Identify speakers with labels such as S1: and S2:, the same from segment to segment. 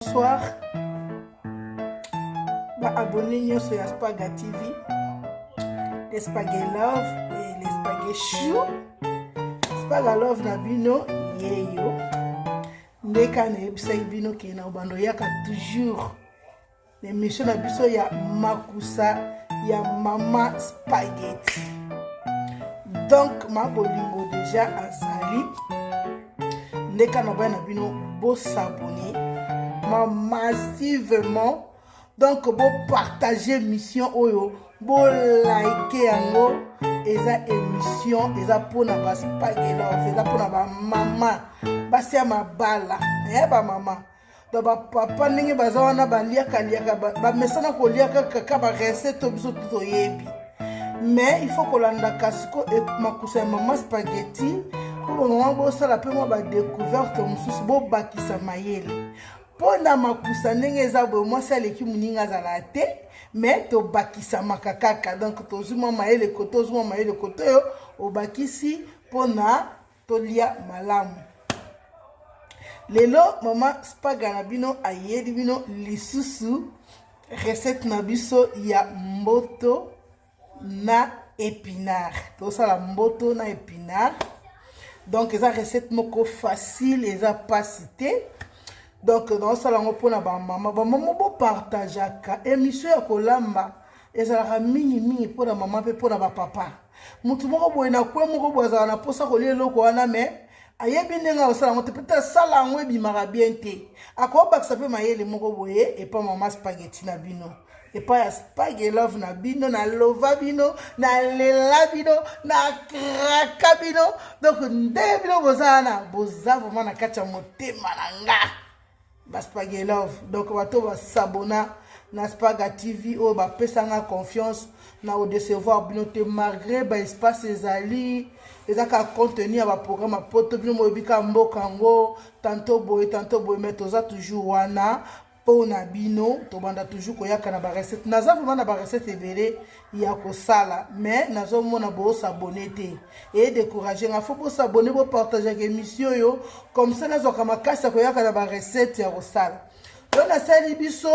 S1: Bonsoir ba abonnés nyonso ya Spaga TV, les Spaga Love et les Spaga Chou. Spaga Love na bino yeyo nde kaka nayebisaki bino ke na obanda oyaka toujours na émission na biso ya makusa ya mama spaghetti. Donc ma bolingo deja azali nde kaka na baya na bino bosabone ma massivement, donc bopartage émission oyo, bolike yango. Eza émission eza mpona baspagelove, eza mpona bamama, basi ya mabala, bamama. Donc bapapa ndenge baza wana baliaka liaka, bamesana kolia kaka barecette oyo biso toyebi, mais il faut kolandaka siko makusa ya mama spaghetti mpo bamama bosala mpe mwa badécouverte mosusu, bobakisa mayele mpo na makusa. Ndenge eza boye, mwasi aleki moninga azala te, mais tobakisamaka kaka. Donc tozwi mwa mayele kote, ozwi mwa mayele kote oyo obakisi mpona tolia malamu. Lelo mama spaga na bino ayeli bino lisusu recette na biso ya mboto na épinard. Tosala mboto na épinard. Donc eza recette moko facile, eza pasi te. Donc naosala yango mpona bamama. Bamama, bopartageaka émission ya kolamba, ezalaka mingimingi mpona mama mpe mpona bapapa. Motu moko boye na kwe moko boye azala na mposa kolia eloko wana, mais ayebi ndenge akosala yango te. Peut-être asala yango ebimaka bien te, akobakisa mpe mayele moko boye epa mama spaghetti na bino, epai ya Spagelove na bino. Nalova bino, nalela bino, nakraka bino. Donc ndenge bino boza wana, boza vraiment na kati ya motema na nga, baspagelove. Donc bato basabona na Spaga TV oyo bapesanga confiance, na kodécevoir bino te, malgré baespace ezali, eza kaka contenu ya baprogramme ya poto. Bino moyebi kaka mboka yango, tantôt boye, tantôt boye, mais toza toujours wana mpo na bino. Tobanda toujours koyaka na barecette. Naza vraiment na barecette ebele ya kosala, mais nazomona bosabone te, edécourage nga. Faut bosabone, bopartageaka émission oyo, comme ça nazwaka makasi ya koyaka na barecette ya kosala. Oyo nasali biso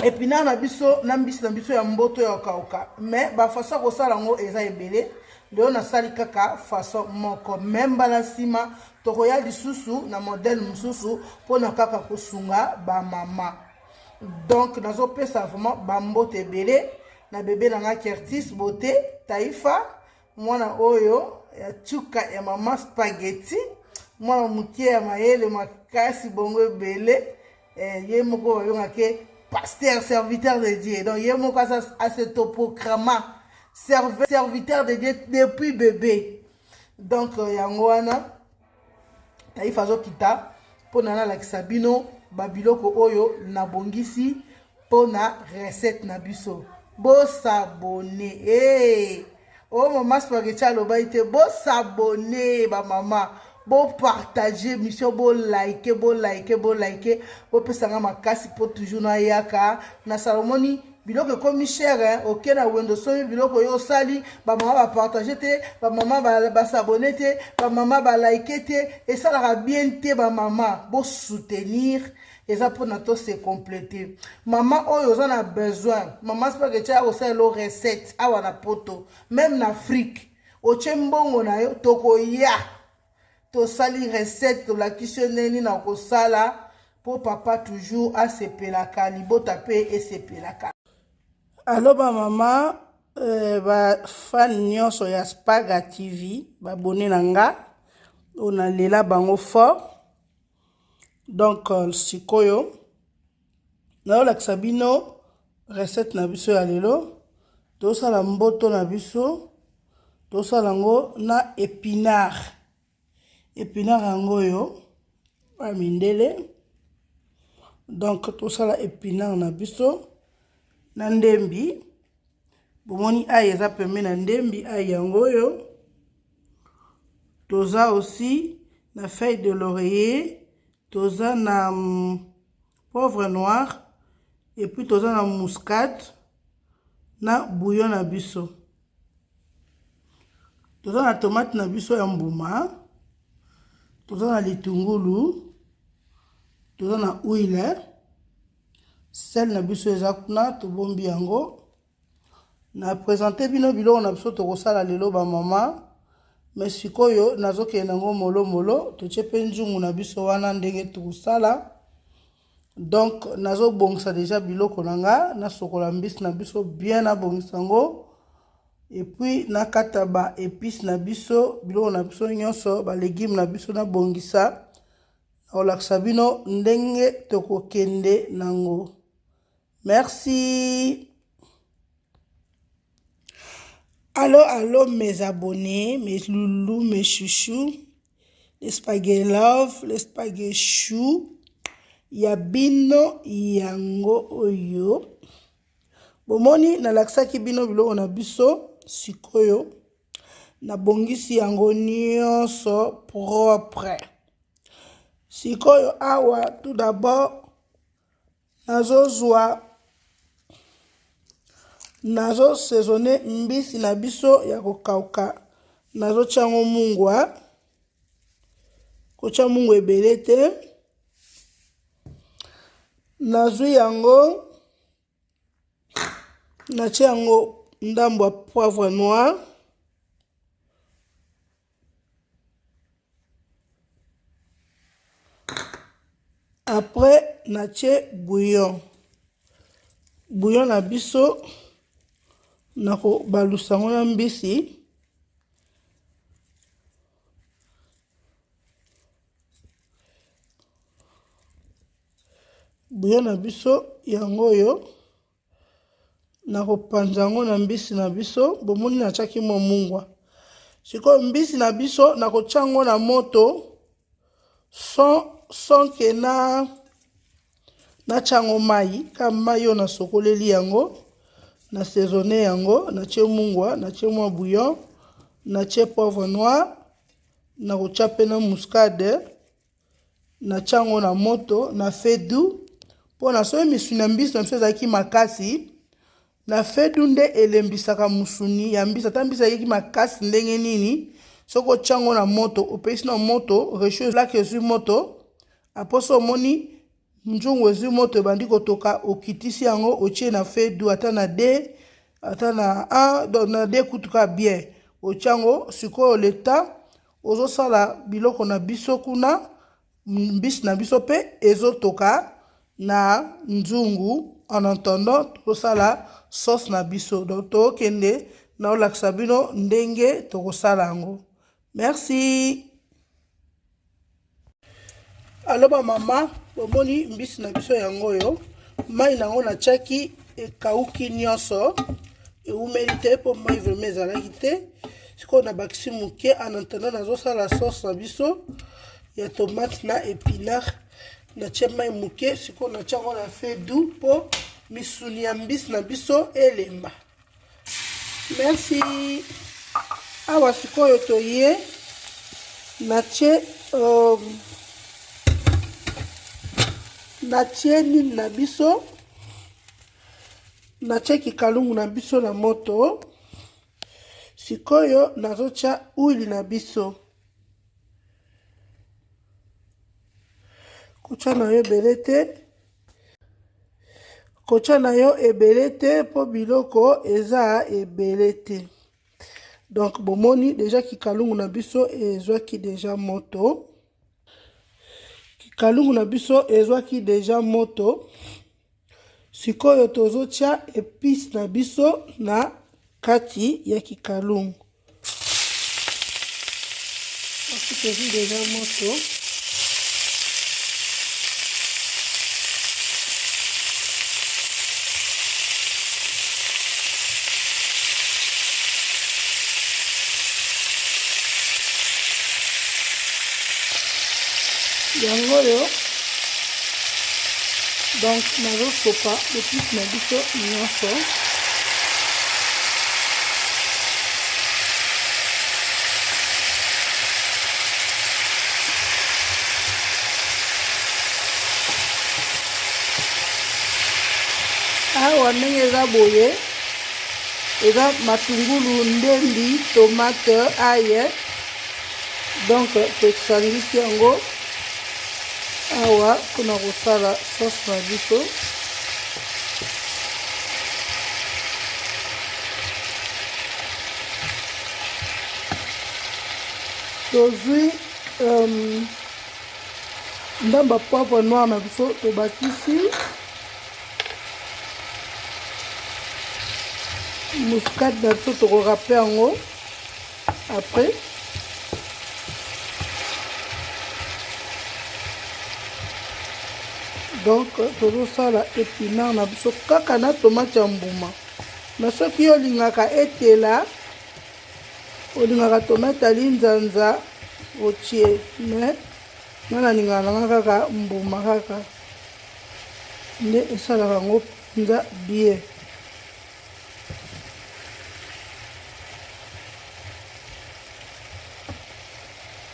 S1: épinard na biso na mbisi na biso ya mboto ya kokauka, mais bafaçon ya kosala yango eza ebele. Lelo nasali kaka façon moko, mais mbala nsima tokoya lisusu na modèle mosusu mpona kaka kosunga bamama. Donc nazopesa vraiment bambote ebele na bebe na nga Kertis Bote Taifa, mwana oyo ya tuka ya mama spaghetti, mwana moke ya mayele makasi bongo ebele. Ye moko babengake pasteur serviteur de Dieu. Donc ye moko as'autoproclama serviteur de Dieu depuis bébé. Donc yango wana Taifa azokita mpona nalakisa bino babiloko oyo nabongisi mpona recette na biso. Bosabone hey. O mama spaghetti alobaki te, bosabone bamama, bopartage émission, bolike, bolike, bolike, bopesanga makasi mpo toujours nayaka nasala. Omoni biloko ekomi cher, oke na wendo somi biloko oyo osali, bamama bapartage te, bamama basabone te, bamama balike te, esalaka bien te. Bamama, bosoutenir, eza mpona tose compléter. Mama oyo oza na besoin mama spaghetti ya kosalela recette awa na poto, même na Afrique, otie mbongo na yo, tokoya tosali recette, tolakisi yo ndenge nini na kosala mpo papa toujours asepelaka, libota mpe esepelaka. Alo bamama, bafan nyonso ya Spaga TV, babone na nga oyo nalela bango fort. Donc sikoyo nayolakisa bino recette na biso ya lelo. Tosala mboto na biso, tosala yango na épinard. Épinard yango oyo ya mindele. Donc tosala épinard na biso na ndembi. Bomoni ai eza pembe na ndembi, ai yango oyo. Toza aussi na feuille de laurier, toza na poivre noir, et puis toza na muscade na bouillon na biso. Toza na tomate na biso ya mbuma, toza na litungulu. Toza na huile, sel na biso eza kuna, tobombi yango. Na presente bino biloko na biso tokosala lelo ba mama. Mais sikoyo nazokende nango molo molo, totie pe nzungu na biso wana ndenge tokosala. Donc nazobongisa deja biloko na nga, nasokola mbisi na biso bien, nabongisa yango. Et puis nakata ba épices na biso, biloko na biso nyonso, ba légumes na biso nabongisa. Nakolakisa bino ndenge tokokende nango. Merci. Allo, allo mes abonnés, mes loulous, mes chouchous, les spaghetti love, les spaghetti chou, ya bino yango oyo. Bomoni nalakisaki bino biloko na biso sikoyo nabongisi yango nyonso propre. Sikoyo awa tout d'abord nazozwa nazo saisonne mbisi na biso ya kokauka, nazotia yango mungwa, kotia mungwa ebele te. Nazwi yango natie yango ndambo ya poivre noir, après natie bouillon. Bouillon na biso nakobalusa yango na mbisi. Bouillon na biso yango oyo nakopanza yango na mbisi na biso. Bomoni natiaki mwa mungwa. Sikoyo mbisi na biso nakotia yango na moto sans que na natia yango mai, ka mai oyo nasokoleli yango, na saisonne yango, natie mungwa, natie mwa bouillon, natie poivre noir, nakotia pe na muscade, natia yango na moto na feu doux mpona soki misuni ya mbisi na biso ezalaki makasi, na feu doux nde elembisaka musuni ya mbisi. Ata mbisi ezalaki makasi ndenge nini, soki otia yango na moto, opesi na moto rechaud, plaque ezwi moto, apo so omoni nzungu ezwi moto ebandi kotoka, okitisi yango otie na feu doux ata na 2 ata na 1, donc na 2 kutu kaka bien, otia yango. Sikoyo le temps ozosala biloko na biso kuna, mbisi na biso pe ezotoka na nzungu. En attendant tozosala sauce na biso, donc tokende naolakisa bino ndenge tokosala yango. Merci. Alo ba mama, bomoni mbisi na biso yango oyo, mai na yango natiaki ekauki nyonso, ewumeli te mpo mai vraiment ezalaki te. Sikoyo nabakisi moke en attendant nazosala sauce na biso ya tomate na épinard. Natie mai moke, sikoyo natie yango na feu doux mpo misuni ya mbisi na biso elemba. Merci. Awa sikoyo toye natie natie nini na biso, natie kikalungu na biso na moto. Sikoyo nazotia huile na biso, kotia na yo ebele te, kotia na yo ebele te po biloko eza ebele te. Donc bomoni deja kikalungu na biso ezwaki deja moto, kikalungu na biso ezwaki deja moto. Sikoyo tozotia epice na biso na kati ya kikalungu. Ensuite ezwi deja moto. Yango oyo donc nazosopa epice na biso nyonso. Awa ndenge eza boye, eza matungulu, ndembi, tomate, ail. Donc tosangisi yango. Awa mpona kosala sauce na biso, tozwi ndambo ya poivre noir na biso, tobakisi muscade na biso, tokorape yango après. Donc tozosala épinard na biso kaka na tomate ya mbuma. Mais soki yo olingaka etela, olingaka tomate ya linzanza, otie. Mais nga nalingaka nanga kaka mbuma kaka nde esalaka yango mpenza bien.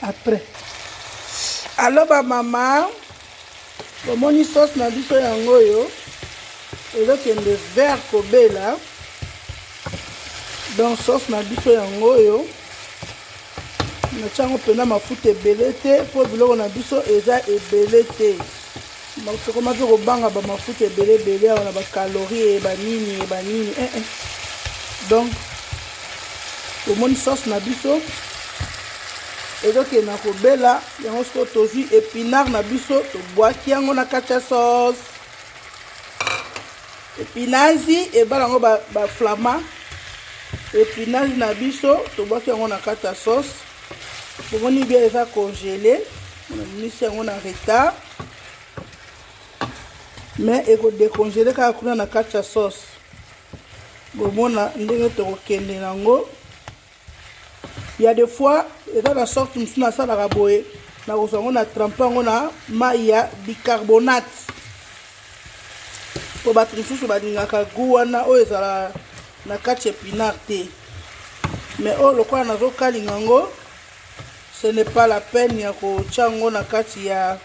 S1: Après, alo bamama, bomoni sauce na biso yango oyo ezokende vert kobela. Donc sauce na biso yango oyo natia yango mpena mafuta ebele te, mpo biloko na biso eza ebele te. Tokoma mpe kobanga bamafuta ebele ebele awa na bacalorie banini banini eh. Donc tomoni sauce na biso ezokende na kobela yango. Sikoyo tozwi épinard na biso, tobwaki yango na kati ya sauce. Epinazi ebala yango baflama ba epinazi na biso, tobwaki yango na kati ya sauce. Bomoni bien, eza congelé, nabimisi yango na retard, mais ekodécongele kaka kuna na kati ya sauce. Bomona ndenge tokokende nango. Ya des fois eza na sorte mosusu nasalaka boye, nakozwa yango na trempe yango na mai ya bicarbonate, mpo bato mosusu balingaka goût wana oyo ezala na kati ya épinard te. Mais oyo lokola nazokalinga yango, ce n'est pas la peine ya kotia yango na kati ya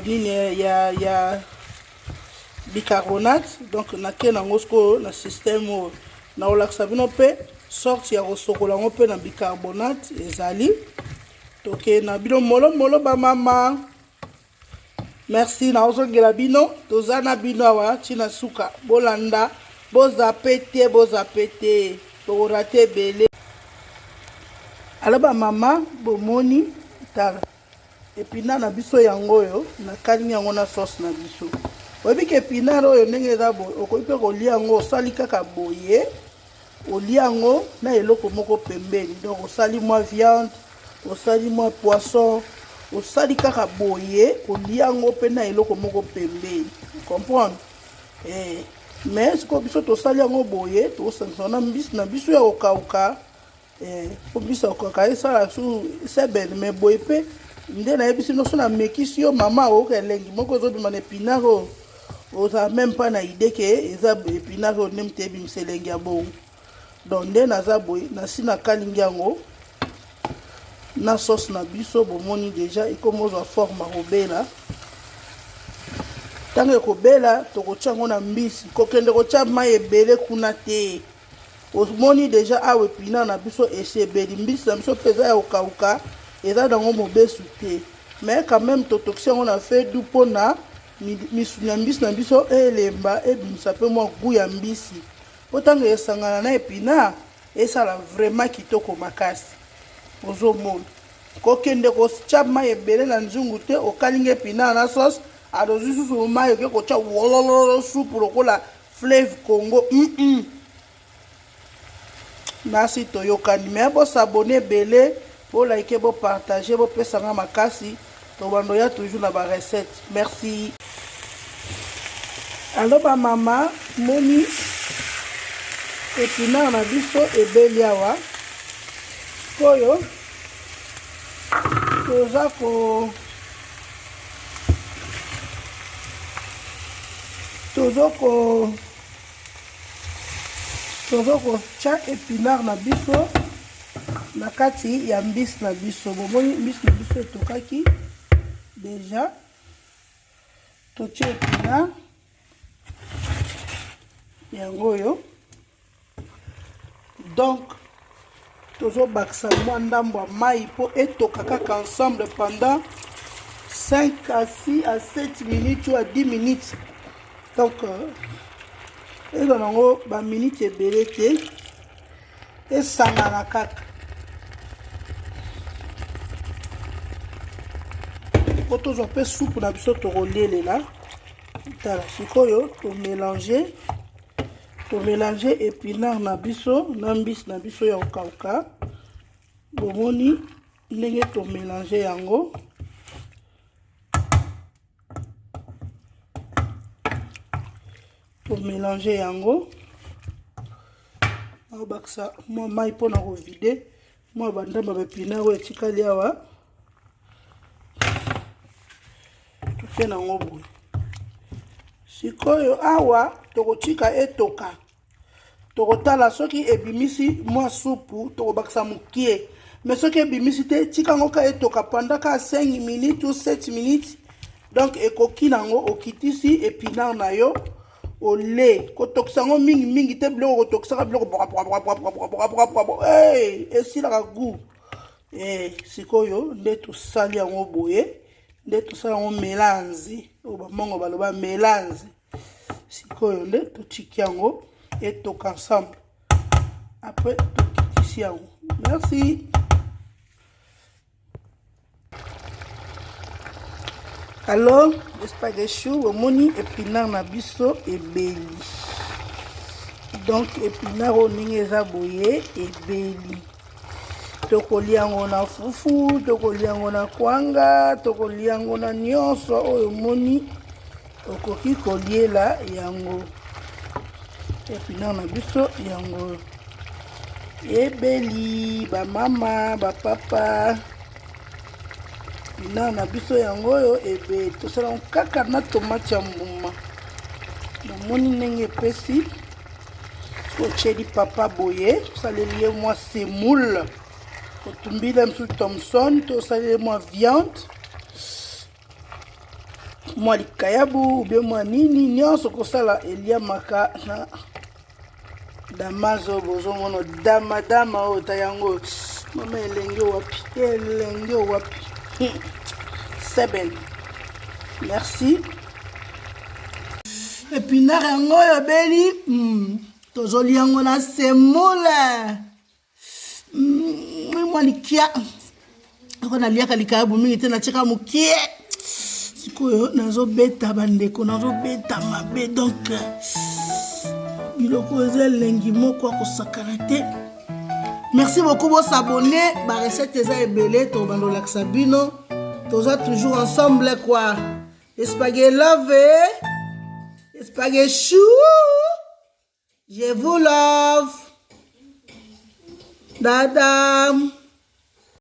S1: nini ya bicarbonate. Donc nake nango sikoyo na système oyo nakolakisa bino mpe sorte ya kosokola yango mpe na bicarbonate ezali. Tokende na bino molomolo, bamama. Merci, naozongela bino. Toza na bino awa ntina suka. Bolanda, bozape te, bozape te, bokorater ebele. Alo bamama, bomoni, tala épinard na biso yango oyo nakalingi yango na sauce na biso. Oyebi ke épinard oyo ndenge eza boye, okoki mpe kolia yango, osali kaka boye, olia yango na eloko moko pembeni. Donc osali mwa viande, osali mwa poisson, osali kaka boye, olia yango mpe na eloko moko pembeni, comprendre eh. Mais sikoyo biso tosali yango boye, tosangisa na mbisi na biso ya kokauka po mbisi ya kokauka esala su sebene. Mais boye mpe nde nayebisi bino, so namekisi yo mama, oyoka elengi moko ezobima na épinard oyo, ozala même pas na idée ke eza épinard oyo nde moto ebimisa elengi ya bongo. Donc nde naza boye, nasi nakalingi yango na sauce na biso. Bomoni déjà ekomi ozwa forme akobela. Ntango ekobela, tokotia yango na mbisi. Kokende kotia mai ebele kuna te. Omoni déjà awa épinard na biso esi ebeli, mbisi na biso mpe eza ya kokauka, eza nango mobesu te, mais quand même totokisi yango na feu doux mpona misuni ya mbisi na biso elemba, ebimisa mpe mwa goût ya mbisi, mpo ntango esangana na épinard esala vraiment kitoko makasi. Ozomona, kokende kotia mai ebele na nzungu te. Okalingi épinard na sauce, alozwi susu mai, oke kotia wolololo supu lokola fleuve Congo. Nasi toyokani. Me bosabonner ebele, bolike, bopartage, bopesanga makasi. Tobando ya toujours na barecette. Merci. Alo bamama, moni épinard na biso ebeli awa. Oyo toza ko tozoko tozo kotya épinard na biso na kati ya mbisi na biso. Bomoni mbisi na biso etokaki déjà. Totie épinard yango oyo. Donc tozobakisa mwa ndambo ya mai mpo etoka kaka ensemble pendant 5 à 6 à 7 minutes ou à 10 minutes. Donc euh, ezwa nango baminute ebele te, esangana kaka po tozwa mpe supu na biso tokolielela. Tala sikoyo tomelange tomelange epinard na biso na mbisi na biso ya kokauka. Bomoni ndenge tomelange yango. Tomelange yango, nakobakisa mwa mai mpona kovide mwa bandambo ya epinard oyo etikali awa. Totie nango boye. Sikoyo awa tokotika etoka, tokotala soki ebimisi mwa supu, tokobakisa mokie. Mais soki ebimisi te, tika yango ka etoka pendant ka 5 minutes ou 7 minutes. Donc ekoki nango, okitisi epinard na yo, ole kotokisa yango mingi mingi te. Biloko kotokisaka biloko esilaka goût. Sikoyo nde tosali yango boye, nde tosali yango melange oyo bamongo baloba melange. Sikoyo nde totiki yango etoka ensemble, après tokitisi yango. Merci. Alors spaghetti, omoni épinard na biso ebeli. Donc épinard oyo ndenge eza boye ebeli, tokolia yango na fufu, tokolia yango na kwanga, tokolia yango na nyonso oyo omoni okoki koliela yango. Épinard na biso yango ebeli, bamama bapapa, épinard na biso yango oyo ebeli. Tosala yango kaka na tomate ya mbuma. Bomoni ndenge epesi. Otieli papa boye, osaleli ye mwa semoule, otumbile mosusu thomson, to osaleli mwa viande, mwa likayabu ube mwa nini nyonso kosala eliamaka na damazo. Bozomona damadama oyo ta yango mama elenge wapi, elenge wapi. Seben, merci. Épinard yango oyo ebeli, tozolia yango na semoule, mwa likia. Ako naliaka likayabu mingi te, natiaka mokie. Sikoyo nazobeta bandeko, nazobeta mabe. Donc biloko eza elengi moko akosakana te. Merci beaucoup, bosabone, barecette eza ebele, tobanda olakisa bino. Toza toujours ensemble quoi. Spaghetti love, spaghetti chou, je vous love. Dada.